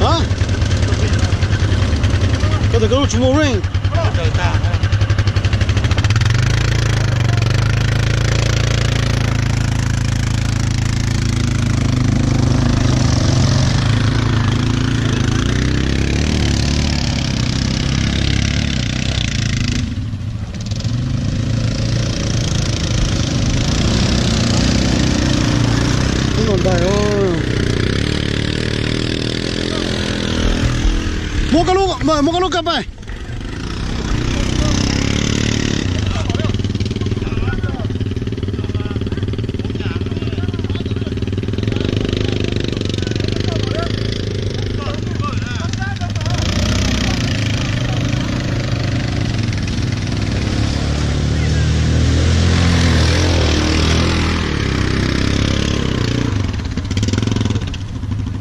A, koj tias koj lub tsis muaj range. Muab koj lub, muab koj lub kab pais.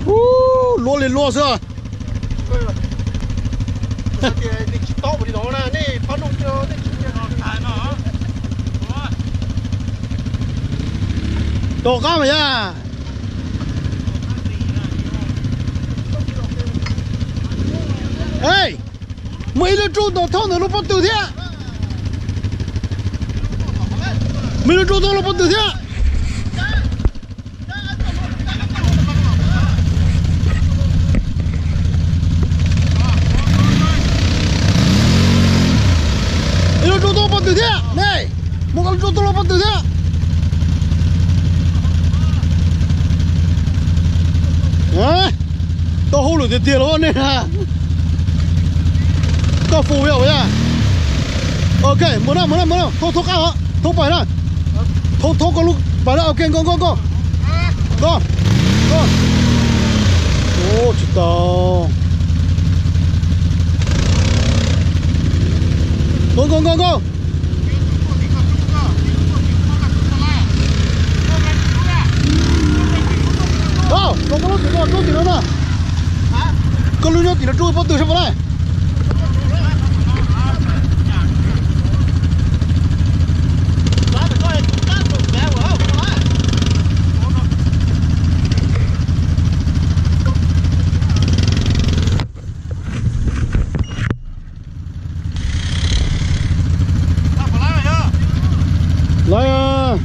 Ub, luaj li luaj xwb. Tom qab mas yog. Muaj ib lub rub ntawm thauj ntawm lub pob tw thiab. Muaj ib lub rub thauj lub pob tw thiab. Ib lub rub thauj lub pob tw thiab ne. Muaj koj lub rub thauj lub pob tw thiab. Tau hauj lwm tiag tiag los nej. Koj fus yog ua yog. Ok, mus na, mus na, mus na, thauj, thauj qab os, thauj pais na. Thauj, thauj koj lub pais na, ok, nkauj, nkauj, nkauj. Nkauj, nkauj. Ua tsis tau. Nkauj, nkauj, nkauj, nkauj. Koj, koj lub tim no rub tim no na. Koj lub nyob tim no rub pob tw sab pas na. Lawv,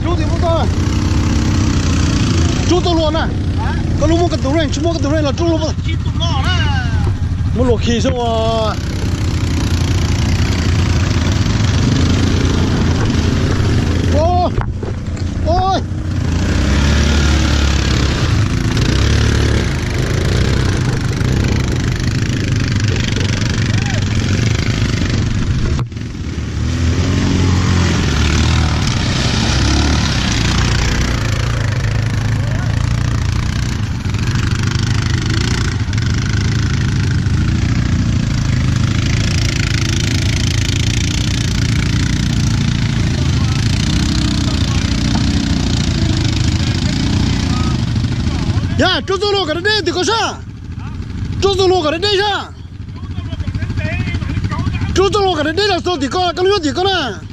rub tim lub toj, rub tau luag na. Koj lub muaj koj tus range, tsis muaj koj tus range los rub luag. Muaj luag khi xwb ua. Yog, rub txoj luag kom deb deb tim koj sab. Rub txoj luag kom deb deb sab. Rub txoj luag kom deb deb los txog tim koj, koj lub nyob tim koj na.